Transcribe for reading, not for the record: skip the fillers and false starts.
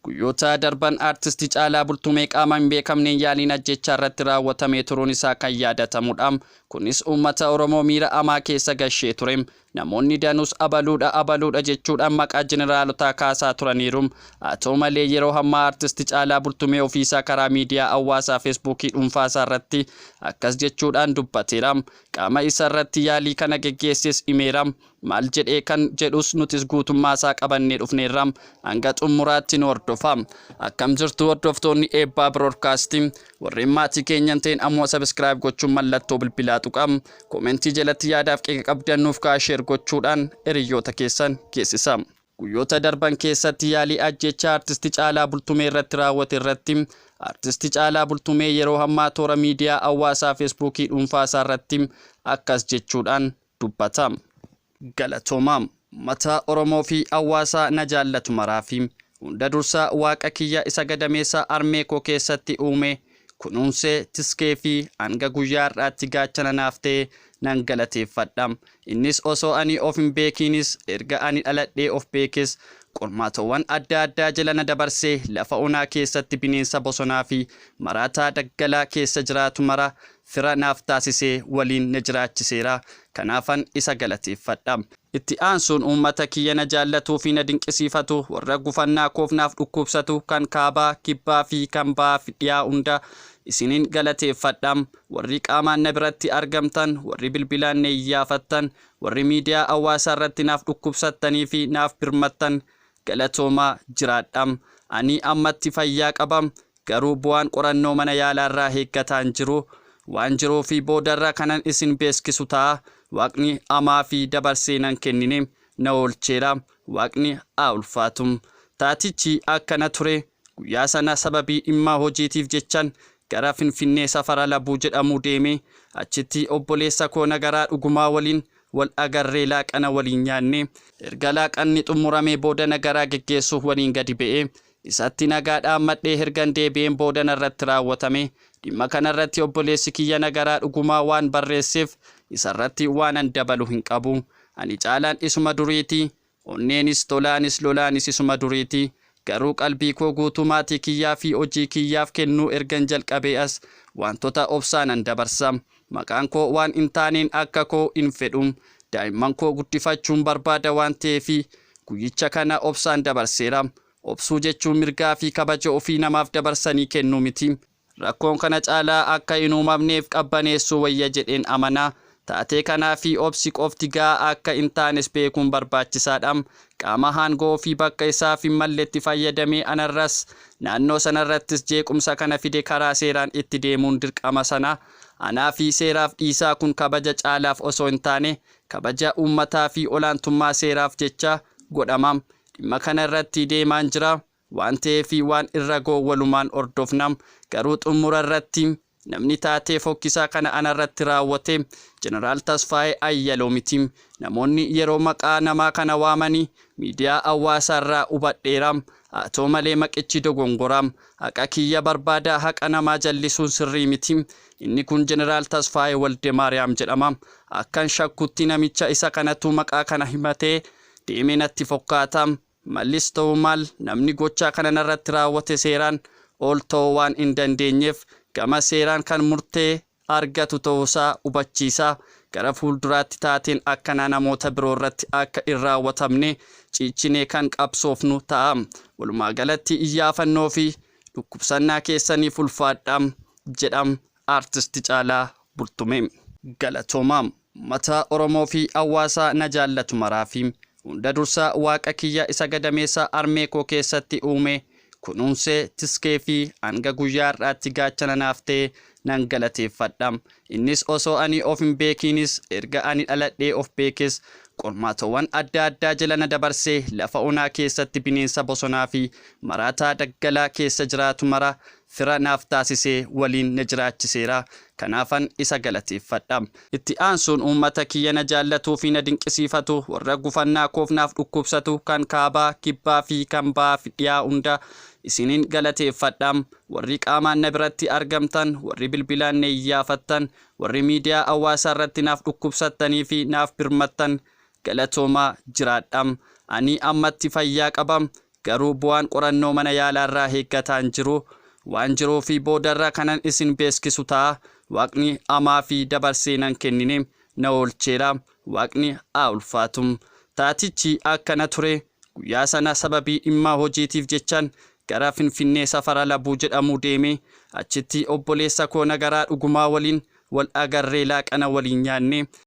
Guyyoota darban Aartisti Caalaa Bultumee qaama hin beekamneen yaaliin ajjeechaa irratti raawwatamee turuun isaa kan yaadatamudha. Kunis uummata Oromoo miira amaa keessa gashee ture. Namoonni danuus abaluudha abaluudha jechuudhaan maqaa jeneraalotaa kaasaa turaniiru. Haa ta'u malee yeroo hammaa Aartisti Caalaa Bultumee ofiisaa karaa miidiyaa hawaasaa Feesbuukii dhuunfaasaa irratti akkas jechuudhaan dubbateera. Qaama isa irratti yaalii kana geggeesses himeera. Maal jedhee kan jedhus nutis guutummaasaa qabannee dhufneerra. Hanga xumuraatti nu hordofaa. Akkam jirtu hordoftoonni Eebbaa Broadcast? Warreen maatii keenya hin ta'in ammoo subscribe gochuun mallattoo bilbilaa tuqaa. Koomentii jalatti yaadaaf qeeqa qabdan nuuf kaa'aa, share gochuudhaan hiriyoota keessan geessisaa. Guyyoota darban keessatti yaalii ajjeechaa Artisti Caalaa Bultumee irratti raawwate irratti Artisti Caalaa Bultumee yeroo hammaa toora miidiyaa hawaasaa Feesbuukii dhuunfaasaa irratti akkas jechuudhaan dubbata. Galatoomaa. Uummata Oromoo fi hawaasaa na jaallatu maraafi. Hunda dursa Waaqa kiyya isa gadameessa harmee koo keessatti uume, kunuunsee, tiskee fi hanga guyyaa har'aatti gaachana naaf ta'e nan galateeffadha. Innis osoo ani of hin beekiinis, erga ani dhaladhee of beekes qormaatawwan adda addaa jala na dabarsee lafa onaa keessatti bineensa bosonaa fi maraataa daggalaa keessa jiraatu mara fira naaf taasisee waliin na jiraachiseera. Kanaafan isa galateeffadha. Itti aansuun uummata kiyya na jaallatuu fi na dinqisiifatu, warra gufannaa koof naaf dhukkubsatu, kan kaabaa, kibbaa fi kan bahaa fi dhiyaa hunda isinin galateeffadha. Warri qaamaan na biratti argamtan, warri bilbilaan na iyyaafattan, warri miidiyaa hawaasaa irratti naaf dhukkubsattanii fi naaf birmattan galatoomaa, jiraadha. Ani ammatti fayyaa qaba. Garuu bu'aan qorannoo mana yaalaarraa eeggataan jiru waan jiruufi boodarra kanan isin beeskisu ta'a. Waaqni amaafi dabarsee nan kennine, na oolcheera. Waaqni haa ulfaatu. Taatichi akkana ture. Guyyaa sana sababii dhimma hojiitiif jechan gara Finfinnee safara Labuu jedhamu deeme. Achitti obboleessa koo Nagaraa Dhugumaa waliin wal agarree laaqana waliin nyaanne. Erga laaqanni xumuramee booda Nagaraa geggeessuuf waliin gadi ba'e. Isatti nagaa dhaammadhee ergan deebi'een booda narratti raawwatame. Dhimma kanarratti obboleessi kiyya Nagaraa Dhugumaa waan barreesseef isarratti waanan dabalu hin qabu. Ani Caalaan isuma duriiti. Onneenis, tolaanis, lolaanis isuma duriiti. Garuu qalbii koo guutuu maatii kiyyaa fi hojii kiyyaaf kennuu ergan jalqabee as waantota obsaanan dabarsa. Maqaan koo waan hin taaneen akka koo hin fedhu. Daa'imman koo guddifachuun barbaada waan ta'eefi guyyicha kana obsaan dabarseera. Obsuu jechuun mirgaa fi kabaja ofii namaaf dabarsanii kennuu miti. Rakkoon kana caalaa akka hin uumamneef qabbaneessuu wayya jedheen amana. Taatee kanaa fi obsi qofti ga'aa akka hin taanes beekuun barbaachisaadha. Qaama aangoo ofii bakka isaaf hin malletti fayyadamee anarras, naannoo sanarrattis jeequmsa kana fide karaa seeraan itti deemuun dirqama sana anaa fi seeraaf dhiisaa kun kabaja Caalaaf osoo hin taane kabaja uummataa fi olaantummaa seeraaf jecha godhama. Dhimma kana irratti deemaan jira. Waan ta'ee fi waan irra ga'u walumaan hordofna. Garuu xummura irratti namni taatee fokkisaa kana anarratti raawwate Jeneraal Tasfaayee Ayyaloo miti. Namoonni yeroo maqaa namaa kana waamani miidiyaa hawaasaa irraa hubadheera. Haa ta'u malee maqichi dogongora. Haqa kiyya barbaada haqa namaa jallisuun sirrii miti. Inni kun Jeneraal Tasfaayee Waldemaariyaam jedhama. Akkan shakkutti namicha isa kanatu maqaa kana himatee deeme natti fokkaata. Mallis ta'u maal namni gochaa kana narratti raawwate seeraan ol ta'uu waan hin dandeenyeef gama seeraan kan murtee argatu ta'uusaa hubachiisaa gara fuulduraatti taateen akkanaa namoota biroo irratti akka hin raawwatamne ciichinee kan qabsoofnu ta'a. Walumaa galatti iyyaafannoo fi dhukkubsannaa keessaniif ulfaadhaa jedha Artist Caalaa Bultumee. Galatoomaa. Ummata Oromoo fi hawaasaa na jaallatu maraafi. Hunda dursa Waaqa kiyya isa gadameessa harmee koo keessatti uume, kunuunsee, tiskee fi hanga guyyaa har'aatti gaachana naaf ta'e nan galateeffadha. Innis osoo ani of hin beekiinis, erga ani dhaladhee of beekes qormaatawwan adda addaa jala na dabarsee lafa onaa keessatti bineensa bosonaa fi maraataa daggalaa keessa jiraatu mara fira naaf taasisee waliin na jiraachiseera. Kanaafan isa galateeffadha. Itti aansuun uummata kiyya na jaallatuu fi na dinqisiifatu, warra gufannaa koof naaf dhukkubsatu, kan kaabaa, kibbaa fi kan bahaa fi dhiyaa hunda isinin galateeffadha. Warri qaamaan na biratti argamtan, warri bilbilaan na iyyaafattan, warri miidiyaa hawaasaa irratti naaf dhukkubsattanii fi naaf birmattan galatoomaa, jiraadha. Ani ammatti fayyaa qaba. Garuu bu'aan qorannoo mana yaalaarraa eeggataan jiru waan jiruufi boodarra kanan isin beeskisu ta'a. Waaqni amaafi dabarsee nan kennine. Na oolcheera. Waaqni haa ulfaatu. Taatichi akkana ture. Guyyaa sana sababii dhimma hojiitiif jechan gara Finfinnee safara Labuu jedhamu deeme. Achitti obboleessa koo Nagaraa Dhugumaa waliin wal agarree laaqana waliin nyaanne.